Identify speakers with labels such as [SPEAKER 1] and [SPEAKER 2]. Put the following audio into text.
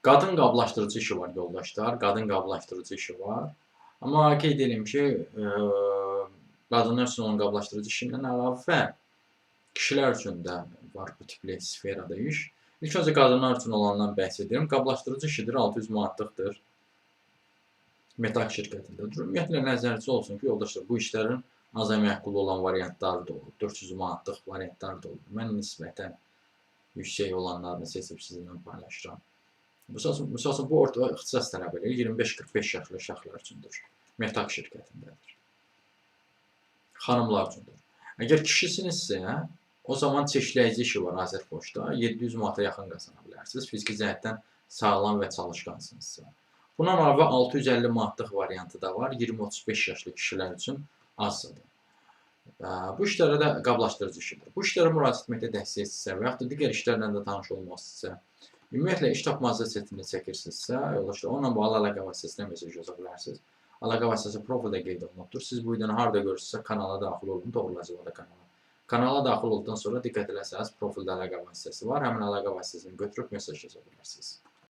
[SPEAKER 1] Qadın qablaşdırıcı işi var yoldaşlar, qadın qablaşdırıcı işi var. Amma qeyd edim ki, qadınlar üçün olan qablaşdırıcı işindən əlavə kişilər üçün də var bu tipli sferada iş. İlk öncə qadınlar üçün olandan bəhs edirəm. Qablaşdırıcı işidir, 600 manatlıqdır. Metak şirkətindədir. Ümumiyyətlə, nəzərinizdə olsun ki, yoldaşlar, bu işlərin az əmək pulu olan variantları da olur, 400 manatlıq variantları da olur. Mən nisbətən yüksək olanlarını seçib sizinlə paylaşıram. Misal üçün, bu orta ixtisas tələb edir, 25-45 yaşlı uşaqlar üçündür. Metak şirkətindədir. Xanımlar üçündür. Əgər kişisinizsə, o zaman çeşləyici işi var Azərpoçta. 700 manata yaxın qazana bilərsiniz. Fiziki cəhətdən sağlam və çalışqansınızsa. Bundan əlavə 650 manatlıq variantı da var. 20-35 yaşlı kişilər üçün azsadır. Bu işlərə də qablaşdırıcı işidir. Bu işlərə müraciət etməkdə dəstək istəyirsə və yaxud da digər işlərlə də tanış olmaq istəyirsə, ümumiyyətlə iş tapmazda çətinlik çəkirsinizsə, yoldaşlar, onunla bağlı əlaqə vasitəsinə mesaj yaza bilərsiniz. Əlaqə vasitəsi profildə qeyd olunubdur. Siz bu videonu harada görürsünüzsə, kanala daxil olun, Doğru kanala. Kanala daxil olduqdan sonra diqqət eləsəniz, profildə əlaqə vasitəsi var. Həmin əlaqə vasitəsini götürüb mesaj yaza bilərsiniz.